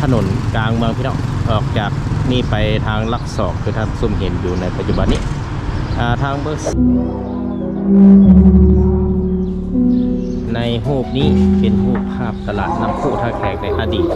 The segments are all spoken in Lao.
ຖະໜົນກາງເມືອງພີ່ນ້ອງ, ອອກຈາກນີ້ໄປທາງຫຼັກສອງ ຄືທ່ານຜູ້ຊົມເຫັນຢູ່ໃນປັດຈຸບັນນີ້ ອາ ທາງເບິ່ງ ໃນຮູບນີ້ເປັນຮູບພາບຕະຫຼາດນ້ຳພຸທ່າແຂກໃນອະດີດ.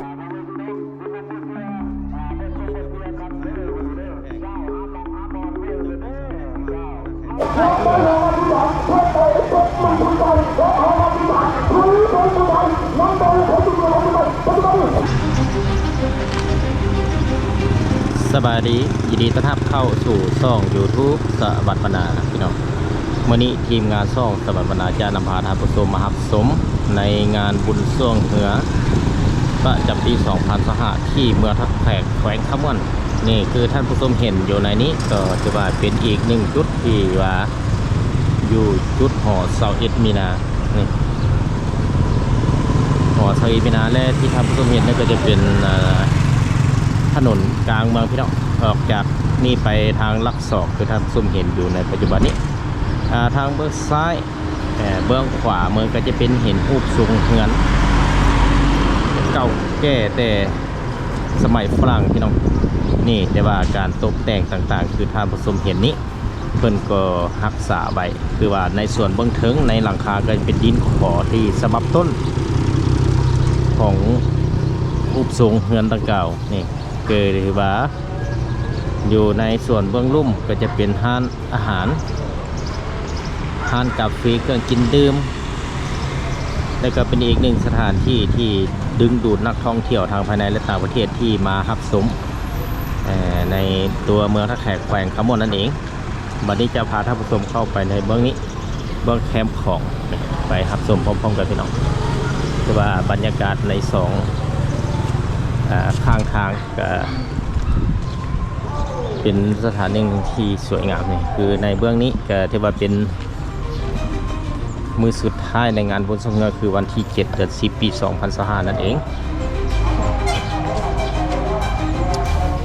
ສະບາຍດີ, ຍິນດີຕ້ອນຮັບເຂົ້າສູ່ຊ່ອງ YouTube ສະຫວັດບັນນາ ພີ່ນ້ອງ. ມື້ນີ້ທີມງານຊ່ອງສະຫວັດບັນນາຈະນຳພາທ່ານຜູ້ຊົມມາຮັບຊົມໃນງານບຸນຊ່ວງເຮືອປະຈຳປີສອງພັນຊາວຫ້າ ທີ່ເມືອງທ່າແຂກ ແຂວງຄຳມ່ວນ. ນີ້ຄືທ່ານຜູ້ຊົມເຫັນຢູ່ໃນນີ້ ກໍຖືວ່າເປັນອີກໜຶ່ງຈຸດທີ່ວ່າຢູ່ຈຸດຫໍຊາວເອັດມີນາ ນີ້ ຫໍຊາວເອັດມີນາ ແລະ ທີ່ທ່ານຜູ້ຊົມເຫັນນັ້ນກໍຈະເປັນ ເອີ ຖະໜົນກາງເມືອງພີ່ນ້ອງ, ອອກຈາກນີ້ໄປທາງຫຼັກສອງ ຄືທ່ານຜູ້ຊົມເຫັນຢູ່ໃນປັດຈຸບັນນີ້ ອາ ທາງເບື້ອງຊ້າຍ ເອີ ເບື້ອງຂວາມືກໍຈະເປັນເຫັນຮູບຊົງເຮືອນເກົ່າແກ່ແຕ່ສະໄໝຝຣັ່ງພີ່ນ້ອງ. ນີ້ ແຕ່ວ່າການຕົກແຕ່ງຕ່າງໆ ຄືທ່ານຜູ້ຊົມເຫັນນີ້ ເພິ່ນກໍຮັກສາໄວ້ ຄືວ່າໃນສ່ວນເບື້ອງເທິງ ໃນຫຼັງຄາກໍເປັນດິນຂໍທີ່ສະບັບຕົ້ນຂອງຮູບຊົງເຮືອນດັ່ງກ່າວ. ນີ້ ຄືວ່າຢູ່ໃນສ່ວນເບື້ອງລຸ່ມກໍຈະເປັນຮ້ານອາຫານ, ຮ້ານກາເຟ, ເຄື່ອງກິນດື່ມ ແລະ ກໍເປັນອີກໜຶ່ງສະຖານທີ່ທີ່ດຶງດູດນັກທ່ອງທ່ຽວທັງພາຍໃນ ແລະ ຕ່າງປະເທດທີ່ມາຮັບຊົມ ເອີ ໃນຕົວເມືອງທ່າແຂກ ແຂວງຄຳມ່ວນນັ້ນເອງ. ບັດນີ້ຈະພາທ່ານຜູ້ຊົມເຂົ້າໄປໃນເບື້ອງນີ້ ເບື້ອງແຄມຂອງ ໄປຮັບຊົມພ້ອມໆກັນພີ່ນ້ອງ. ຄືວ່າບັນຍາກາດໃນສອງ ເອີ ຂ້າງທາງກະເປັນສະຖານໜຶ່ງທີ່ສວຍງາມ. ນີ້ຄືໃນເບື້ອງນີ້ກະຖືວ່າເປັນມື້ສຸດທ້າຍໃນງານບຸນຊ່ວງເຮືອ ຄືວັນທີເຈັດ ເດືອນສິບ ປີສອງພັນຊາວຫ້ານັ້ນເອງ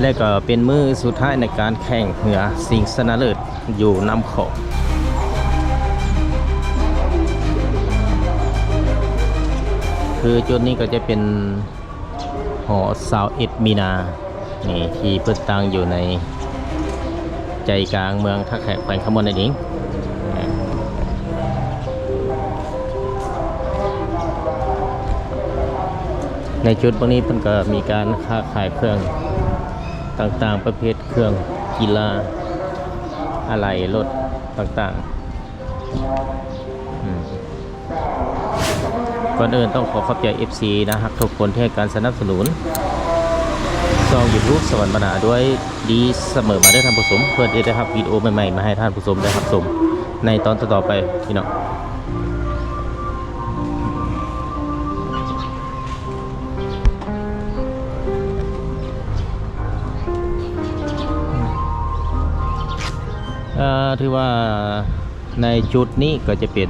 ແລະ ກໍເປັນມື້ສຸດທ້າຍໃນການແຂ່ງເຮືອຊິງຊະນະເລີດ ຢູ່ນ້ຳຂອງ. ຄືຈຸດນີ້ກໍຈະເປັນຫໍຊາວເອັດມີນາ ນີ້ ທີ່ເພິ່ນຕັ້ງຢູ່ໃນໃຈກາງເມືອງທ່າແຂກ ແຂວງຄຳມ່ວນນັ້ນເອງ. ໃນຈຸດເບື້ອງນີ້ເພິ່ນກໍມີການຄ້າຂາຍເຄື່ອງຕ່າງໆ ປະເພດເຄື່ອງກິລາ ອາໄຫຼ່ລົດຕ່າງໆ. ອືມ ກ່ອນອື່ນຕ້ອງຂໍຂອບໃຈເອັຟຊີໜ້າຮັກທຸກຄົນທີ່ໃຫ້ການສະໜັບສະໜູນຊ່ອງ YouTube ສະຫວັນບັນນາດ້ວຍດີສະເໝີມາເດີທ່ານຜູ້ຊົມ ເພື່ອທີ່ຈະໄດ້ຮັບວິດີໂອໃໝ່ໆມາໃຫ້ທ່ານຜູ້ຊົມໄດ້ຮັບຊົມໃນຕອນຕໍ່ໆໄປພີ່ນ້ອງ. ເອີ ຖືວ່າໃນຈຸດນີ້ກໍຈະເປັນ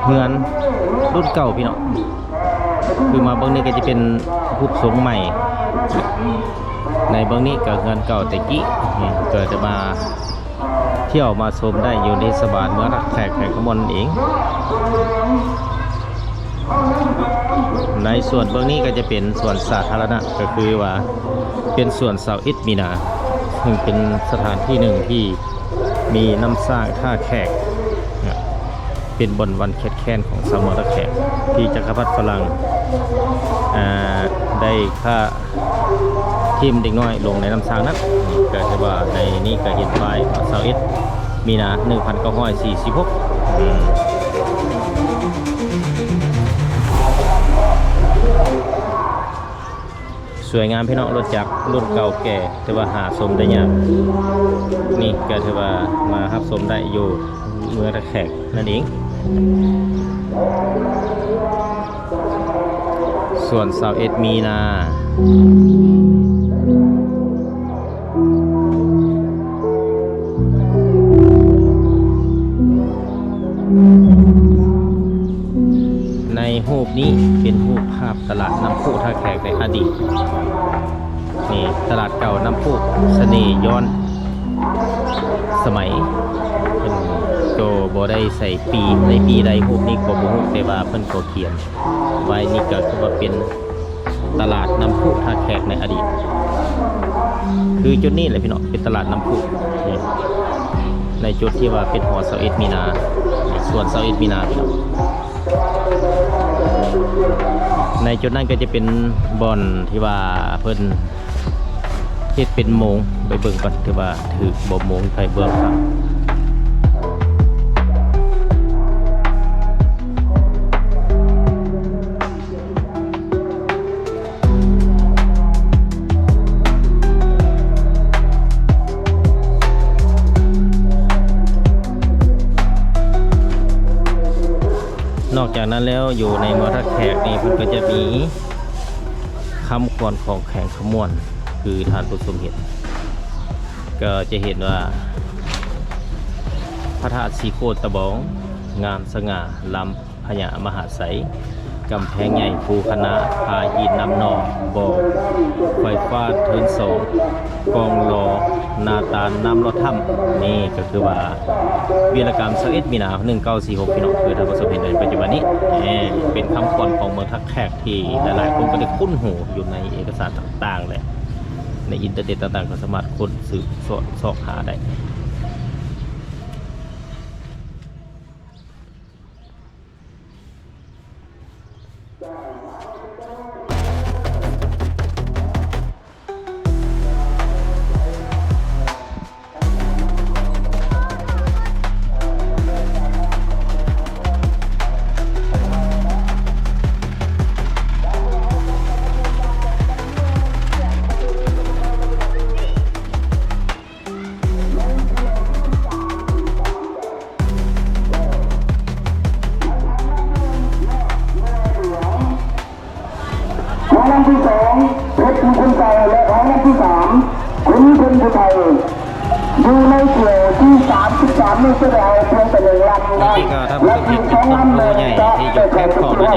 ເຮືອນລຸ້ນເກົ່າພີ່ນ້ອງ. ຄືມາເບິ່ງນີ້ກໍຈະເປັນຮູບຊົງໃໝ່, ໃນເບິ່ງນີ້ກໍເຮືອນເກົ່າແຕ່ກີ້. ນີ້ກໍຈະມາ ທ່ຽວມາຊົມໄດ້ຢູ່ເທດສະບານເມືອງທ່າແຂກ ແຂວງຄຳມ່ວນນັ້ນເອງ. ໃນສ່ວນເບື້ອງນີ້ກໍຈະເປັນສວນສາທາລະນະ ກໍຄືວ່າເປັນສວນຊາວເອັດມີນາ ຊຶ່ງເປັນສະຖານທີ່ໜຶ່ງທີ່ມີນ້ຳສ້າງທ່າແຂກ ເປັນບ່ອນວັນແຄດແຄ້ນຂອງຊາວເມືອງທ່າແຂກ ທີ່ຈັກກະພັດຝຣັ່ງ ເອີ ໄດ້ຂ້າ ຖິ້ມເດັກນ້ອຍລົງໃນນ້ຳສ້າງນັ້ນ. ກໍຖືວ່າໃນນີ້ກໍເຫັນປ້າຍຊາວເອັດມີນາ ໜຶ່ງພັນເກົ້າຮ້ອຍສີ່ສິບຫົກ ອືມ ສວຍງາມພີ່ນ້ອງ. ລົດຈັກລຸ້ນເກົ່າແກ່ ແຕ່ວ່າຫາຊົມໄດ້ຍາກ. ນີ້ກໍຖືວ່າມາຮັບຊົມໄດ້ຢູ່ເມືອງທ່າແຂກ ນັ້ນເອງ ສວນຊາວເອັດມີນາ. ໃນຮູບນີ້ເປັນຮູບພາບຕະຫຼາດນ້ຳພຸທ່າແຂກໃນອະດີດ. ນີ້ຕະຫຼາດເກົ່ານ້ຳພຸ ສະເໜ່ຍ້ອນສະໄໝ. ເພິ່ນກໍບໍ່ໄດ້ໃສ່ປີ ໃນປີໃດ ຮູບນີ້ກໍບໍ່ຮູ້ ແຕ່ວ່າເພິ່ນກໍຂຽນໄວ້. ນີ້ກໍຄືວ່າເປັນ ຕະຫຼາດນ້ຳພຸທ່າແຂກໃນອະດີດ ຄືຈຸດນີ້ແຫຼະພີ່ນ້ອງ ເປັນຕະຫຼາດນ້ຳພຸ ນີ້ ໃນຈຸດທີ່ວ່າເປັນຫໍຊາວເອັດມີນາ ນີ້ ສວນຊາວເອັດມີນາພີ່ນ້ອງ. ໃນຈຸດນັ້ນກໍຈະເປັນບ່ອນທີ່ວ່າເພິ່ນເຮັດເປັນໂມງ ໄປເບິ່ງກ່ອນ ຖືວ່າຖືກບໍ່ໂມງ ໄປເບິ່ງກັນ. ນອກຈາກນັ້ນແລ້ວ ຢູ່ໃນເມືອງທ່າແຂກນີ້ ເພິ່ນກໍຈະມີຄຳຂວັນຂອງແຂວງຄຳມ່ວນ ຄືທ່ານຜູ້ຊົມເຫັນ ກໍຈະເຫັນວ່າ ພະທາດສີໂຄດຕະບອງ ງາມສະຫງ່າ ລຳ ພະຍາມະຫາໄຊ, ກຳແພງໃຫຍ່ພູຄະນາ, ຜາຫີນນ້ຳໜອງ, ບໍ່ໄຟຟ້າເທີນສອງ, ກອງລໍນາຕານ, ນ້ຳລອດຖ້ຳ. ນີ້ກໍຄືວ່າ ວິລະກຳຊາວເອັດມີນາ ໜຶ່ງເກົ້າສີ່ຫົກ ພີ່ນ້ອງ ຄືທ່ານຜູ້ຊົມເຫັນໃນປັດຈຸບັນນີ້ ເປັນຄຳຂວັນຂອງເມືອງທ່າແຂກ ທີ່ຫຼາຍໆຄົນກໍໄດ້ຄຸ້ນຫູຢູ່ໃນເອກະສານຕ່າງໆ ແລະ ໃນອິນເຕີເນັດຕ່າງໆ ກໍສາມາດຄົ້ນສືບສອດຊອກຫາໄດ້. ຮອງລຳທີສອງ ເພັດຂຸນໄຊ ແລະ ຮອງລຳທີສາມ ຂຸນເພັນຜູ້ໄທ ຢູ່ໃນຖ້ຽວທີສາມສິບສາມນີ້ຈະໄດ້ເອົາພຽງແຕ່ໜຶ່ງລຳເນາະ ລະອີກສອງລຳແມ່ນຈະໄດ້ເຂົ້າໄປເຂົ້າໂຕ.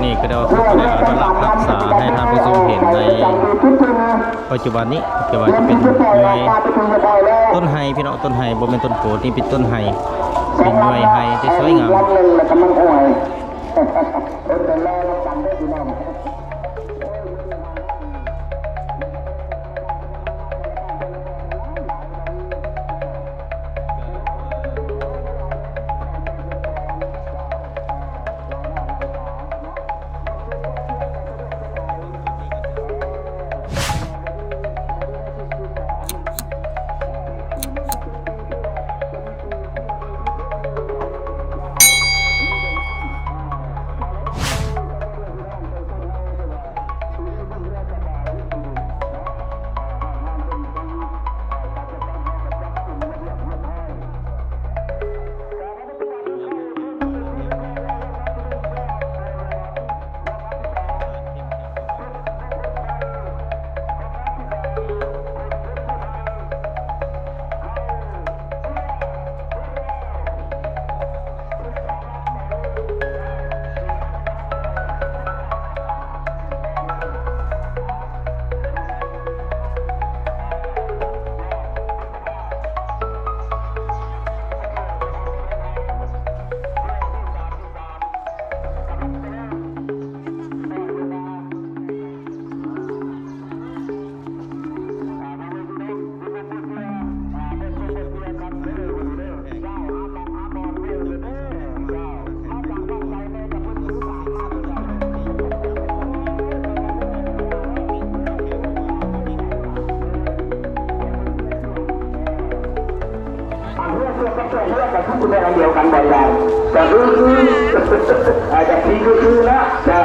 ນີ້ກໍໄດ້ວ່າເພິ່ນກໍໄດ້ອະນຸລັກຮັກສາໃຫ້ທ່ານຜູ້ຊົມເຫັນໃນ ປັດຈຸບັນນີ້ ແຕ່ວ່າຈະເປັນຍອຍຕົ້ນໄຮພີ່ນ້ອງ ຕົ້ນໄຮ ບໍ່ແມ່ນຕົ້ນໂພ ນີ້ເປັນຕົ້ນໄຮ ເປັນຍອຍໄຮທີ່ສວຍງາມ.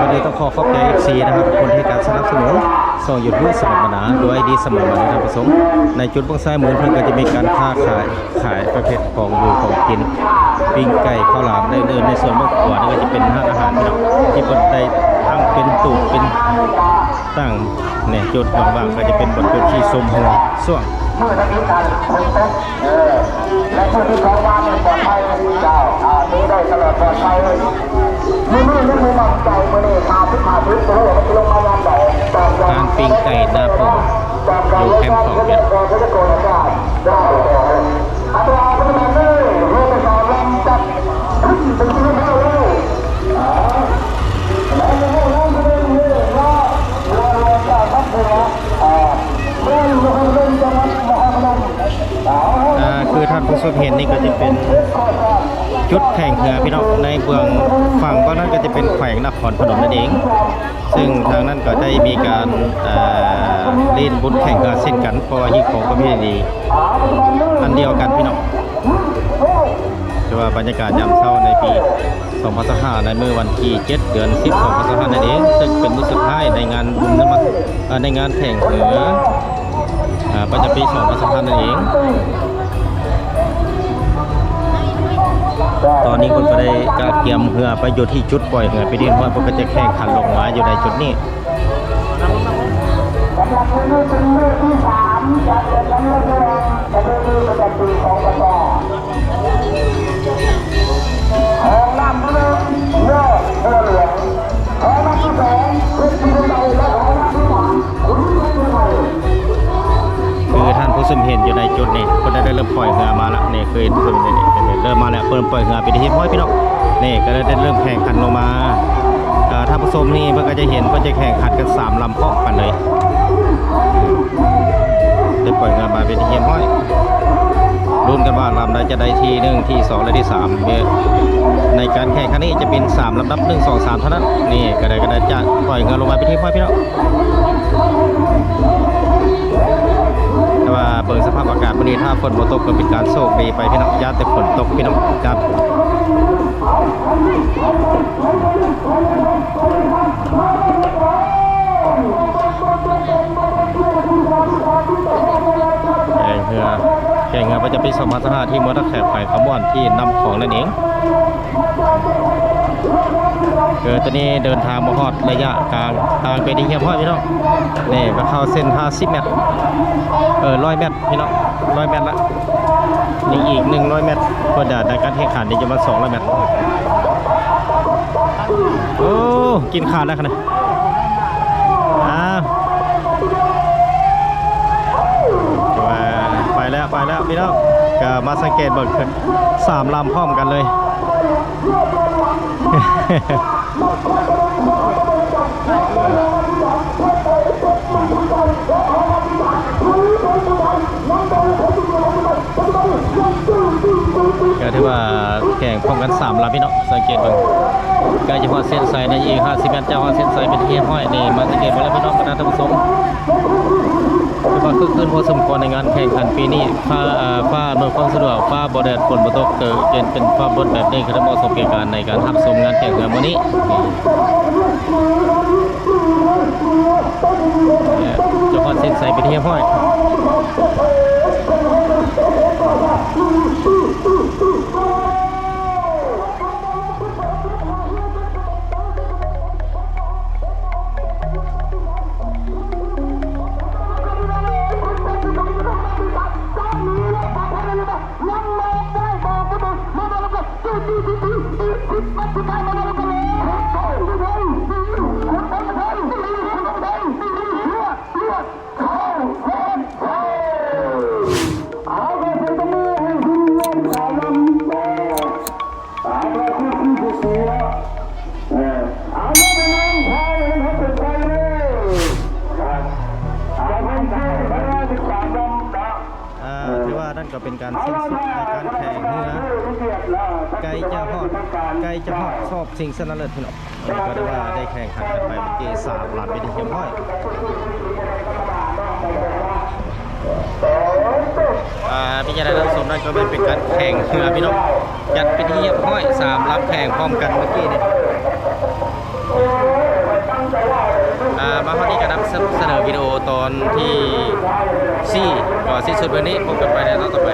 ກໍເລີຍຕ້ອງຂໍຂອບໃຈ ເອັຟຊີ ນະຄັບ ທຸກຄົນທີ່ໃຫ້ການສະໜັບສະໜູນຊ່ອງຢູທູບສະໝັກມານາ ໂດຍໄອດີສະໝັກມານາ ທ່ານຜູ້ຊົມ. ໃນຈຸດເບື້ອງຊ້າຍມືເພິ່ນກໍຈະມີການຄ້າຂາຍ ຂາຍປະເພດຂອງຢູ່ຂອງກິນ ປີ້ງໄກ່ ເຂົ້າຫຼາມ ແລະ ອື່ນໆ. ໃນສ່ວນເບື້ອງຂວານີ້ກໍຈະເປັນຮ້ານອາຫານພີ່ນ້ອງ ທີ່ເພິ່ນໄດ້ຕັ້ງເປັນຕູບເປັນຕັ່ງແນ່ ຈຸດວ່າງໆ ກໍຈະເປັນບ່ອນຈຸດທີ່ຊົມເຮືອຊ່ວງ ມື້ທຳອິດນັ້ນຝົນຕົກ ເອີ ແລະ ມື້ທີສອງມານີ້ປອດໄພ ເຈົ້າ ອ່າ ໜີໄດ້ຕະຫຼອດປອດໄພ. ມື້ນີ້ຍັງບໍ່ໝັ້ນໃຈ ມື້ນີ້ຫ້າສິບຫ້າສິບ ບໍ່ຮູ້ວ່າມັນຊິລົງມາຍາມໃດ. ຮ້ານປີ້ງໄກ່ໜ້າປົກ ຢູ່ແຄມຂອງເວຍ ເຈົ້າ ເຈົ້າ ອັນຕະລາຍປະຕິບັດເດີ ເຮົາໄປສອນລຳຈັດຂຶ້ນເປັນທີ່ຮຽບຮ້ອຍແລ້ວ. ອ່າ ແລ້ວເຮົາລຳເດີນເດີນລ ເຮືອພີ່ນ້ອງ ໃນເບື້ອງຝັ່ງເບື້ອງນັ້ນກໍຈະເປັນແຂວງນະຄອນພະນົມນັ້ນເອງ ເຊິ່ງທາງນັ້ນກໍໄດ້ມີການ ເອີ ຫຼິ້ນບຸນແຂ່ງເຮືອເຊັ່ນກັນ ເພາະວ່າຮີດຄອງປະເພນີອັນດຽວກັນພີ່ນ້ອງ. ຖືວ່າບັນຍາກາດຍາມເຊົ້າໃນປີສອງພັນຊາວຫ້າ ໃນມື້ວັນທີເຈັດ ເດືອນສິບ ສອງພັນຊາວຫ້ານັ້ນເອງ ເຊິ່ງເປັນມື້ສຸດທ້າຍໃນງານບຸນນະມັດ ເອີ ໃນງານແຂ່ງເຮືອ ອາ ປະຈຳປີສອງພັນຊາວຫ້ານັ້ນເອງ. ຕອນນີ້ເພິ່ນກໍໄດ້ກະກຽມເຮືອໄປຢູ່ທີ່ຈຸດປ່ອຍເຮືອເປັນທີ່ຮຽບຮ້ອຍ ເພິ່ນກໍຈະແຂ່ງຂັນລົງມາຢູ່ໃນຈຸດນີ້. ສຳລັບມື້ນີ້ເປັນມື້ທີສາມຈາກການນຳເຮືອ ປະຈຳປີຂອງ ຂອງລຳທີໜຶ່ງ ຍອດບົວຫຼວງ ຂອງລຳທີສອງ ເພັດສະຫວັນນະຄອນ ແລະ ຂອງລຳທີສາມ ຂຸນເພັດເມືອງໃໝ່. ຄືທ່ານຜູ້ຊົມເຫັນຢູ່ໃນຈຸດນີ້ ເພິ່ນໄດ້ເລີ່ມປ່ອຍເຮືອມາແລ້ວ ນີ້ຄືເຫັນຜູ້ຊົມເຫັນນີ້ ເລີ່ມມາແລ້ວ ເພິ່ນປ່ອຍເຮືອເປັນທີ່ຮຽບຮ້ອຍພີ່ນ້ອງ. ນີ້ກໍໄດ້ເລີ່ມແຂ່ງຂັນລົງມາ ເອີ ທ່ານຜູ້ຊົມນີ້ເພິ່ນກໍຈະເຫັນ ເພິ່ນຈະແຂ່ງຂັນກັນສາມລຳພ້ອມກັນເລີຍ. ໄດ້ປ່ອຍເຮືອມາເປັນທີ່ຮຽບຮ້ອຍ ລຸ້ນກັນວ່າລຳໃດຈະໄດ້ທີໜຶ່ງ ທີສອງ ແລະ ທີສາມ. ໃນການແຂ່ງຄັ້ງນີ້ຈະເປັນສາມລຳດັບ ໜຶ່ງ ສອງ ສາມ ເທົ່ານັ້ນ. ນີ້ກໍໄດ້ ກໍໄດ້ຈະປ່ອຍເຮືອລົງມາເປັນທີ່ຮຽບຮ້ອຍພີ່ນ້ອງ. ແຕ່ວ່າເບິ່ງສະພາບອາກາດມື້ນີ້ ຖ້າຝົນບໍ່ຕົກກໍເປັນການໂຊກດີໄປພີ່ນ້ອງ ຢ້ານແຕ່ຝົນຕົກພີ່ນ້ອງ ຢ້ານ. ແຂ່ງເຮືອ ແຂ່ງເຮືອປະຈຳປີສອງພັນຊາວຫ້າ ທີ່ເມືອງທ່າແຂກ ແຂວງຄຳມ່ວນ ທີ່ນ້ຳຂອງນັ້ນເອງ. ເອີ ຕອນນີ້ເດີນທາງມາຮອດໄລຍະກາງທາງເປັນທີ່ຮຽບຮ້ອຍພີ່ນ້ອງ. ນີ້ມາເຂົ້າເສັ້ນຫ້າສິບແມັດ ເອີ ຮ້ອຍແມັດພີ່ນ້ອງ ຮ້ອຍແມັດລະ ຍັງອີກໜຶ່ງຮ້ອຍແມັດ ເພາະວ່າໃນການແຂ່ງຂັນນີ້ຈະປະມານສອງຮ້ອຍແມັດ. ໂອ້ ກິນຂາດແລ້ວຂະນະ ອ້າວ ວ່າໄປແລ້ວ ໄປແລ້ວພີ່ນ້ອງ. ກໍມາສັງເກດເບິ່ງ ສາມລຳພ້ອມກັນເລີຍ. ກໍຖືວ່າແຂ່ງພ້ອມກັນສາມລຳພີ່ນ້ອງ ສັງເກດເບິ່ງ ໃກ້ຈະຮອດເສັ້ນໄຊໃນອີກຫ້າສິບແມັດ ຈະຮອດເສັ້ນໄຊເປັນທີ່ຮຽບຮ້ອຍ. ນີ້ມາສັງເກດເບິ່ງແລ້ວພີ່ນ້ອງ ບັນດາທ່ານຜູ້ຊົມ ຖືວ່າຄຶກຄື້ນພໍສົມຄວນໃນງານແຂ່ງຂັນປີນີ້. ຟ້າ ເອີ ຟ້າອຳນວຍຄວາມສະດວກ ຟ້າບໍ່ແດດຝົນບໍ່ຕົກ ກໍເປັນ ເປັນຟ້າບົດແບບນີ້ ກໍໄດ້ເໝາະສົມແກ່ການໃນການຮັບຊົມງານແຂ່ງເຮືອມື້ນີ້. ຈະຮອດເສັ້ນໄຊເປັນທີ່ຮຽບຮ້ອຍ. ອ່າ ຖືວ່ານັ້ນກໍເປັນການສິ້ນສຸດໃນການແຂ່ງເຮືອ ໃກ້ຈະຮອດ ໃກ້ຈະຮອດຮອບຊິງຊະນະເລີດພີ່ນ້ອງ. ກໍຖືວ່າໄດ້ແຂ່ງຂັນກັນໄປເມື່ອກີ້ສາມລຳເປັນທີ່ຮຽບຮ້ອຍ. ອ່າ ພິຈາລະນາຊົມນັ້ນກໍແມ່ນເປັນການແຂ່ງເຮືອພີ່ນ້ອງ ຈັດເປັນທີ່ຮຽບຮ້ອຍ ສາມລຳແຂ່ງພ້ອມກັນເມື່ອກີ້ນີ້. ອ່າ ມາຮອດນີ້ກໍນຳສະເໜີວິດີໂອຕອນທີສີ່ ກໍສິ້ນສຸດເລື່ອງນີ້ ພົບກັນໃໝ່ໃນຕອນຕໍ່ໄປ.